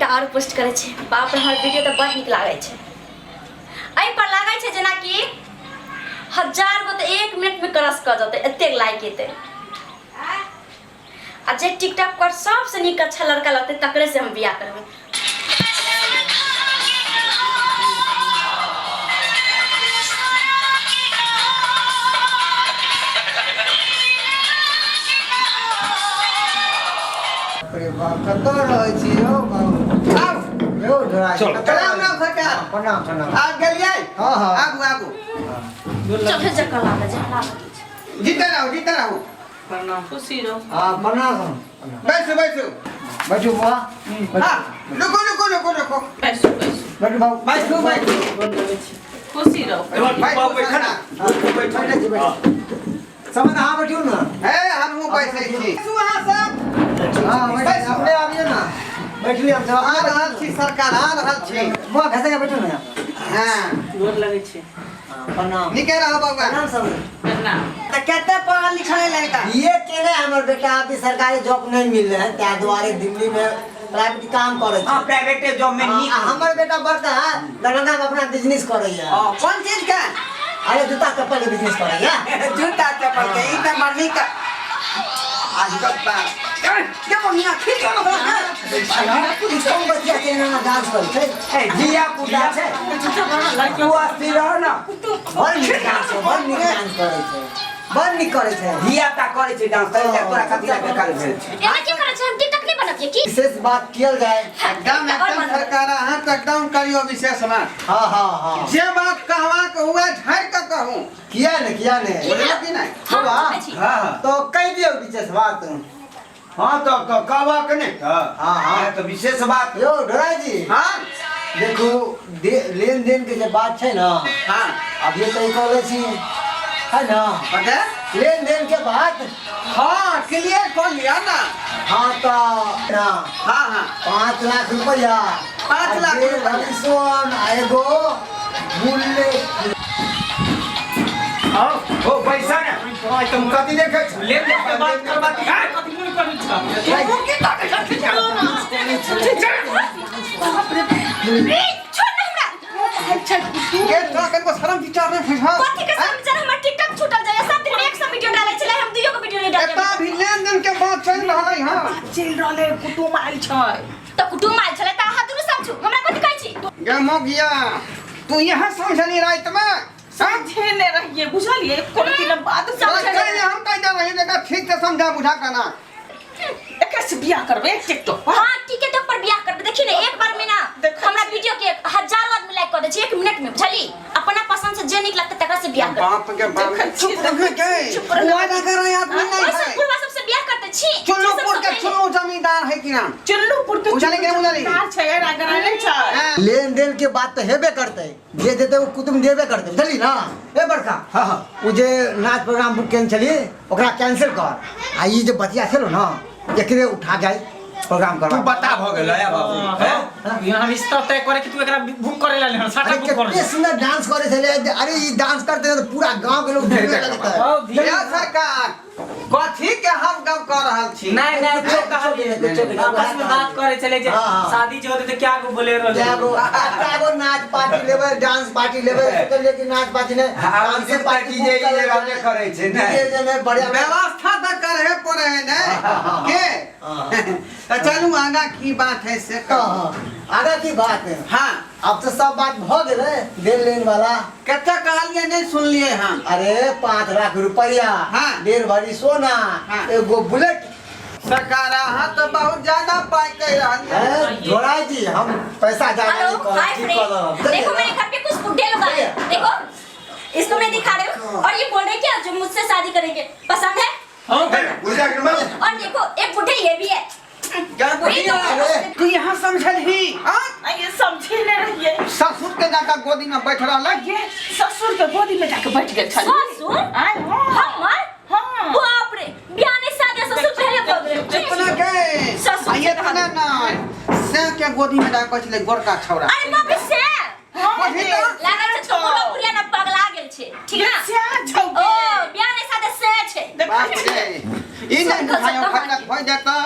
आओर पोस्ट करै छी। बाप रे, हमर वीडियो तऽ बड़ नीक लागै छै। एहि पर लागै छै जेनाकि 1000 गो तऽ 1 मिनटमे क्रश कऽ जेतै, एतेक लाइक एतै। आ जे टिकटॉक पर सबसे नीक अच्छा लड़का लगतै तकरे से हम बियाह करबै। अरे बाप, कतऽ रहै छी यौ बाबू? आउ। यौ ढोरा जी, चल। कतऽ प्रणाम रहै राम सरकार। छी? प्रणाम प्रणाम। आब गेलियै? हाँ, हाँ। आगू आगू। चल चल लागल छै, लागल छै। जीते रहू जीते रहू। प्रणाम, खुशी रहो। हाँ प्रणाम प्रणाम। बैसू बैसू। बैठू बुआ। हाँ रुको रुको रुको रुको। बैसू बैसू। बैठू बाबू। बैसू बैसू। गोर लगै छी, खुशी रहो। बैसू बैठ ना। सरकार। बैठे छी बैठे। समझ अहाँ बैठियौ ने। हे हमहूँ बैसै छी। बैसू अहाँ सब। हाँ बैठे अपने आबियौ ने। बैठली हम सब। आ रहल छी सरकार, आ रहल छी। बुआ घसे के बैठू ने यहाँ पर। हाँ गोर लगै छी। हाँ, प्रणाम। नीके रहो बौआ। प्रणाम सब। प्रणाम। तऽ कते पढ़ल लिखल है लड़का? ये केने हमर बेटा अभी सरकारी जॉब नहीं मिल रहे है, ताहि दुआरे दिल्ली में प्राइवेट काम करे हाँ छै। प्राइवेट जॉब में नीक। आ हमर बेटा बड़का है, दरभंगा में अपना बिजनेस करे है। हाँ, कोन चीज के? अरे जूता चप्पल के बिजनेस करे है। जूता चप्पल के ई तऽ बड़ नीक। आज गप्पा के बढ़िया ठीक है ना? कौन बच्चा के ना डांस करे छै? ए धिया पुता छै। तू अस्थिर रह ना। बड़ नीक डांस, बड़ नीक डांस करे छै, बड़ नीक करे छै। धिया पुता करे छै डांस तै लए तोरा कथी लए बेकार भेल छै? एना की करै छै? हम टिकटॉक नहि बनबियै की? विशेष बात कियल जाए। एकदम और एकदम बनबै। सरकार, अहाँ तऽ एकदम करियो विशेष बात। हाँ हाँ हाँ। जे बात कहबाक हुए झाड़ि कऽ कहू। किया ने किया ने। बुझलहुँ कि नहि? हम बाबा, कहै छी। हाँ हाँ। तो कहि दियौ विशेष बात। हाँ तो कहबाक नहि तऽ। हाँ, हाँ। तऽ विशेष बात। यौ ढोरा जी। हाँ देखू लेन देन के जे बात छै ना। हाँ। अभी तऽ ई कहले छी है ना। पता? लेन देन के बात। हाँ क्लियर कर लिया ना। हाँ तो ना। हाँ हाँ। 5 लाख रुपया। 5 लाख डेढ़ रुपया। भरी सोन आ एगो बुलेट। हाँ, ओ पैसा ने तुम कथी देखै छौ? लेन देन के बात करबा की कथी मुँह पर छौ? ई, छोड़ ना हमरा। के तोरा कनिको शरम विचार नहि होइ छौ? कथी के शरम विचार? हमर टिकटॉक छूटल जाइए। सब दिन 100 वीडियो डालै छलै, हम 2 गो वीडियो नहि डालै। एतऽ भी लेन देन के बात चलि रहलै हँ। चलि रहलै, कुटुम आयल छै। तऽ कुटुम आयल छलै तऽ अहाँ दुनू समझू, हमरा कथी कहै छी? गे मोगिया, तू यहाँ समझली रातिमे? समझे नहि रहियै, बुझलियै? कोनो दिन बात समझे कहि दे, हम कहि दे रही जगह ठीक से समझा बुझा के ना। एकरा से बियाह करबै टिकटॉक पर। हाँ टिकटॉक पर बियाह करबै। देखी ने एक बार में ना हमरा वीडियो के हजारों आदमी लाइक कर दै छै 1 मिनट में, बुझली? अपना पसंद से जे नीक लगतै तकरा से बियाह करबै। बाप के बाप। देखै छी, चुप रह के। चुप रह। वादा कर रहे आदमी नहीं ओइ सब है। बुढ़वा सबसे बियाह करते छी। चुल्लूपुर के चुल्लू जमींदार है कि ना? चुल्लूपुर के बुझली कि नहीं बुझली? जमींदार छै, अगर नहि छै। हाँ। लेन देन के बात तऽ हेबे करतै, जे देतै ओ कुटुम देबे करतै, बुझली ना? ए बड़का। हाँ हाँ। ओ जे नाच प्रोग्राम बुक केने छली ओकरा कैंसिल कर, आ ई जे बतिया छलो ना एकरे उठा जाय प्रोग्राम तू करबा। बता भ गेल है बाबू हैं? यहाँ रिश्ता तय करे कि तू एकरा बुक करे ला लेहन, साटा अरे बुक करे। कितने सुंदर डांस करे छले, अरे ई डांस करते तो पूरा गांव के लोग झूमे लगते। या सरकार कथी के हम गप कर रहल छी? नहीं नहीं, कुछो कुछो कहलिए कुछो नहीं, आपस में बात करे चले जे हाँ, हाँ। शादी जे होते तो क्या को बोले रहले। क्या गो क्या गो नाच पार्टी लेबै, डांस पार्टी लेबै, सोचलिए कि नाच पार्टी नहीं, हाँ, डांस जे पार्टी डीजे बुक कर ये लेबै। रहबे करै छै, ने? डीजे जे ने बढ़िया व्यवस्था तऽ करे पड़े है ने के? तऽ चलू आगा की बात है से हाँ, कहू। हाँ। आगा की बात है? हाँ। अब तो सब बात भ गेलै देन लेन वाला। कते कहलिए नहीं सुनलिए हम। अरे 5 लाख रुपया, हाँ। 1.5 भरी सोना, हाँ। एगो बुलेट। सरकार अहाँ तो बहुत ज्यादा पाई कह रहल हैं, ढोरा जी हम पैसा ज्यादा हेलो नहीं करब, हाय ठीक कऽ फ्रेंड, देब। देखो मेरे घर पे कुछ बुढ़े लोग आए, देखो इसको मैं दिखा रही हूँ और ये बोल रहे कि जो मुझसे शादी करेंगे, पसंद है? बुझा के मत। और देखो एक बुढ़े ये भी है। क्या बुढ़िया? तू यहाँ समझलही? हाँ? ये समझे नहीं रहिए। ससुर के जाकर गोदी में बैठ रहा है। ये ससुर के गोदी में जाके बैठ गए छल। ससुर? आय, हाँ। हमर? हाँ। बाप रे, बियाह नहीं शादी ससुर पहले भऽ गेलै। इतना के? ससुर आ इतना ना से के गोदी में जाकर छले गोरका छौड़ा। अरे बाप रे, से हाँ, बुझी तो? लागल छै छोकरो बुढ़िया ना पगला गेल छै, ठीक ना? से छौ। ओ बियाह नहीं शादी से छै। बाप रे। ई नहि बुझाइयो खतक भऽ जेतौ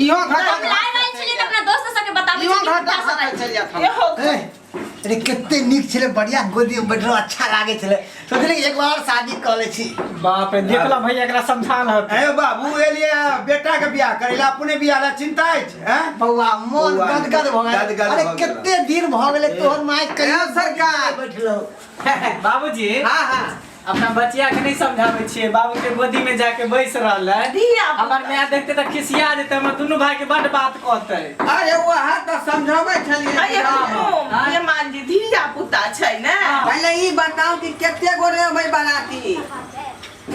इहो घाटा हम लाइव आयल छलियै तऽ अपना दोस्त सबके बताबै इहो छलियै घाटा सब खतक आयल चलि जात हम एहो ए, अरे कते नीक छलै बढ़िया गोदी में बैठलो अच्छा लागे छलै सोचली एक बार शादी कऽ लै छी बाप रे देखला भैया एकरा समझा रहत ए बाबू एलिए बेटा के बियाह करै ला अपने बियाह ला चिंता अछि हैं बौआ मोन बौआ, गदगद भऽ गेल गदगद अरे भऽ गेल। कते दिन भऽ गेलै तोहर माय कहियो ए, सरकार। बैठलो बाबूजी हाँ हाँ अपना बचिया के नहीं समझाबै छियै बाबू के गोदी में जाके बैस रहल है धिया हमर माय देखते तऽ खिसिया जेतै हमर दुनू भाई के बड बात कहतै अरे वह तऽ समझाबै छलियै अरे मेहमान जी धिया पुता छै ने पहिले ई बताउ कि कते गोरे अबै बाराती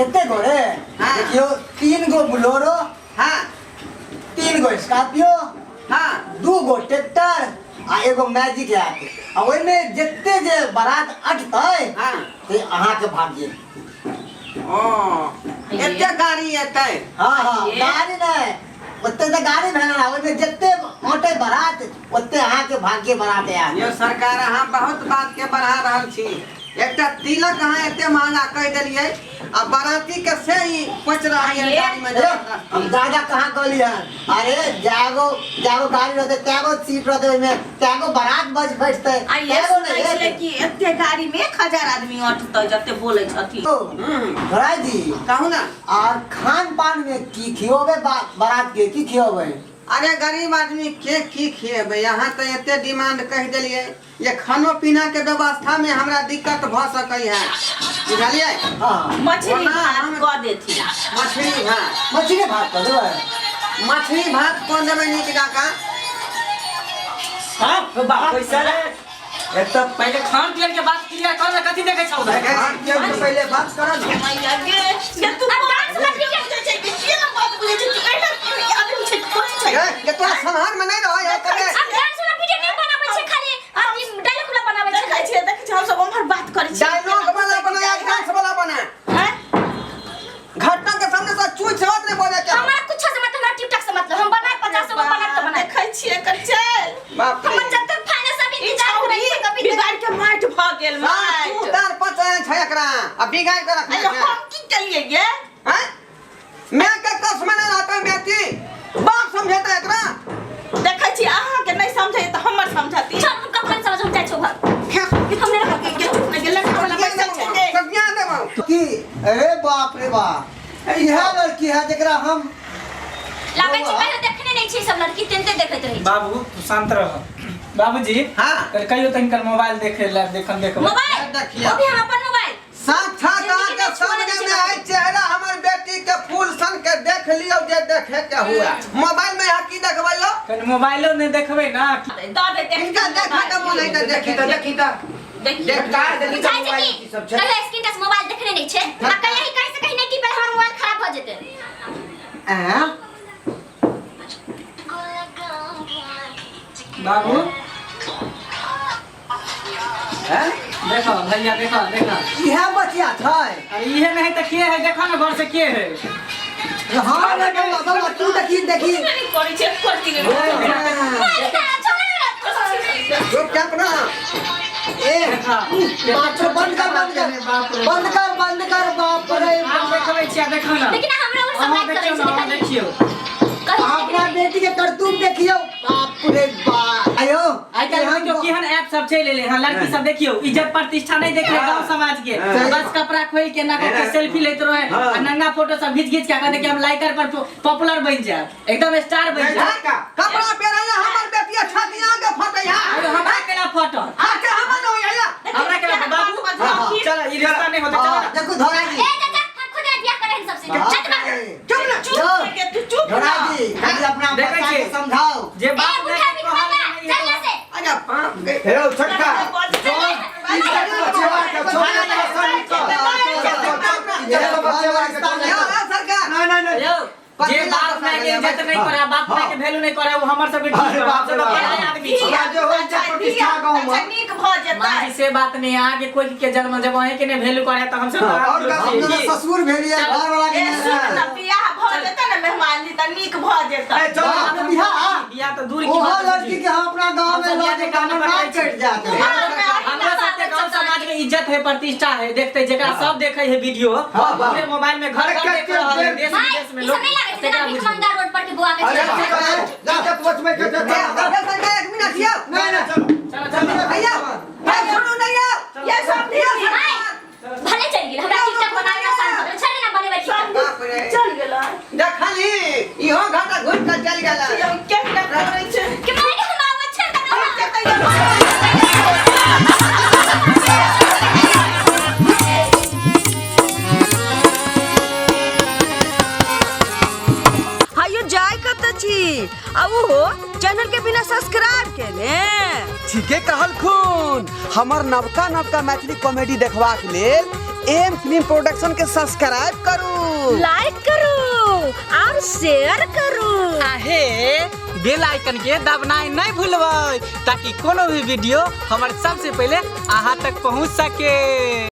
कते गोरे हाँ। देखियो 3 गो बोलेरो हाँ 3 गो स्कॉर्पियो हाँ 2 गो ट्रैक्टर आ एगो मैजिक आयत आ ओहिमे जते जे बारात अटतै हाँ से अहाँके भाग्य ओ एते गाड़ी एतै हाँ हाँ गाड़ी नहि ओते तऽ गाड़ी भेल ना ओहिमे जते अटै बारात ओते अहाँके भाग्य बारात आयत यो सरकार अहाँ बहुत बात के बढ़ा रहल छी एकटा तिलक अहाँ एते महंगा कहि देलियै आ बाराती के से ही पच रहल ये गाड़ी में ए, हम दादा कहाँ कहली हन अरे जागो जागो गाड़ी रहते त्यागो सीट रहते ओहिमे त्यागो बारात बज बैठते आ ये त्यागो सुनै नहीं छलै कि एते गाड़ी में 1000 आदमी अटतै जते बोलै छथिन धोराई जी कहू ना और खान पान में की खियोबे बारात के की खियोबे अरे गरीब आदमी के की खिएबै अहाँ तऽ एते डिमांड कहि देलियै जे खानो पीना के व्यवस्था में हमरा दिक्कत भऽ सकै है बुझलियै हाँ मछली ओना भात हम- कऽ देथिन मछली भात मछली भात कऽ देबै मछली भात कऽ देबै नीक जकाँ हाँ बाप पैसा रे एक तो पहले खान पियन के बात क्लियर कर ना कथी देखै छौ खान पियन के पहिले बात कर ने मैया गे ये तू अब डांस बात बुझै छै कि के ना बात बुझै छै कि एना की आदमी छै कोची छै ए, जे तोरा संहार में नहीं रहै है तबे अब डांस वाला वीडियो नहीं बनाबै छै खाली अथी डायलॉग वाला बनाबै छै देखै छियै देखै छियै हम सब उम्हर बात करै छियै डायलॉग वाला बना या डांस वाला बना हैं? घटना के सामने से चूच से बात नहीं बोले के हमरा कुछ से मतलब हमरा टिकटॉक से मतलब हम बनाए 50 गो बनाए तो बनाए देखै छियै एकर चल बाप रे हमर जब तक फाइनेंस सब ई इंतजार छौरी करै छै कभी बिगाड़ के माटि भऽ गेल हाँ, तू माटि तार पचे छै एकरा आ बिगाड़ के रखने अरे छै हम की केलियै गे हैं मैं के कस में नहीं रहता बेटी बाप समझेता एकरा देखै छी अहाँके नहि समझै तऽ हमर समझती चल हम कपड़ा समझ हम जाइ छौ घर खेस हम नहि रहब गे चुप नहि गेल लड़का वाला बैसल छै गे सज्ञा देबो की अरे बाप रे बाप इएह लड़की है जकरा हम लागै छै पहिले देखने नहि छै सब लड़की तेनते देखैत रहै छै बाबू तू शांत रह बाबूजी हाँ। कल कहियो तो हिनकर मोबाइल देखे ला देखन देखो मोबाइल देखिए। वो भी हम अपन मोबाइल साक्षात जिंदगी में अहाँके छुआ सामने नहि में छै आइ चेहरा हमर बेटी के फूल सन के देख लियौ जे देखे के हुआ मोबाइल में अहाँ की देखबै यौ कल मोबाइलो नहीं देखबे ना दऽ दे देख हिनका देखे के मोन है तऽ देखी देखे तऽ देखी तऽ देखिए देख का देखी बुझाइ तऽ छै मोबाइल कि की सब छै कहियो स्क्रीन टच मोबाइल देखने नहि छै आ कहियो ही कहीं से कहीं नहि टिपल हमर मोबाइल खराब भऽ जेतै आँ? बाबू हैं देखो भैया देखो देखो इएह बचिया छै अरे ये नहीं तो के है देखो ना घर से के है हाँ रे बौआ बौआ तू देखी देखी नहि करै छै करती नहि मोबाइल खराब छौ ना चुपचाप रह ए बाप रे बंद कर बंद कर बंद कर बंद कर बाप रे आप देखबै छियै देखो ना लेकिन हमरा और सब अहाँ लाइक करै देखियौ ना छै अहाँ देखियौ अपना बेटी के करतूत देखियौ बाप रे बाप आयो आइ काल्हि देखियौ केहन ऐप सब चलि एलै हँ लड़की सब देखियौ इज्जत प्रतिष्ठा नहीं देखे गांव समाज के हाँ। बस कपड़ा खोल के ना के सेल्फी लेते रहे हाँ। आ नंगा फोटो सब घिच घिच के कहते कि हम लाइकर पर पॉपुलर बन जाए एकदम स्टार बन जाए कपड़ा पहिरैया हमर बेटी छतिया के फटैया अरे हमरा केला फोटो आके हमर होइया हमरा केला बाबू चल ई रिश्ता नहीं होता चल देखो धोरा जी ए चाचा हम खुद बियाह करै हम सबसे चल बाप चुप ना चुप के तू चुप धोरा जी खाली अपना देखै बच्चा के छियै। समझाओ जे ए बाप बुढ़ा माय के बिठा कहल नहीं चल है ना से अरे बाप गे हे छोटका इज्जत बचेवा के छोटका इज्जत बचेवा के यौ सरकार नहीं नहीं नहीं यौ, जे बाप माय के इज्जत नहीं करे बाप माय के वैल्यू नहीं करे वो हमर सबके ठीक अरे है बाप रे हम सब बाप। पराया आदमी छी हमरा जे होइ छै प्रतिष्ठा गाँव में नीक भऽ जेतै माँ जी से बात नहीं आगे कोई के जन्म जब अहीं के नहीं वैल्यू करे तो हम सब हाँ, और का हम दोनों ससुर भेलिए घर वाला के ए नहीं सुन ना बियाह भऽ जेतै ने मेहमान जी तऽ नीक भऽ जेतै ए चल बाप रे बिहार बियाह तो दूर की ओहो बात लड़की के हम अपना गांव में हम सब लऽ बियाह के के कान हमर पकड़ै नाक छी। कटि जात हमरो सबके गांव समाज समाज में इज्जत है, प्रतिष्ठा है, देखते जेकरा सब देखे है वीडियो पूरे मोबाइल में घर घर देख रहल है, देश भाई, विदेश में ई लोग सब नहीं लागै छै तेकरा जेना बुझबै। भिखमंगा रोड पर के बुआ के अरे छै। इज्जत बचबै के छै। सरकार एक मिनट यौ। नहीं नहीं, चलो। चलो चलो। भैया सुनू नहीं यौ। ये सब भाई, भले चलि गेल, हमरा टिकटॉक बनाबे आसान भऽ गेल। छलै ना बनेबै टिकटॉक। बाप रे। चल गेलै। देखली इहो घाटा घुसि कऽ चलि गेलै। के ना करै छै? के मारे के हम आबै छै के हायो जाय कत छी आ उहो चैनल के बिना सब्सक्राइब केने। ठीके कहलखुन। हमर नवका नवका मैथिली कॉमेडी देखबाक लेल एम फिल्म प्रोडक्शन के सब्सक्राइब करू, लाइक करू और शेयर करू। आहे बेल आइकन के दबनाइ नहीं भूलबै ताकि कोनो भी वीडियो हमर सबसे पहले अहाँ तक पहुँच सके।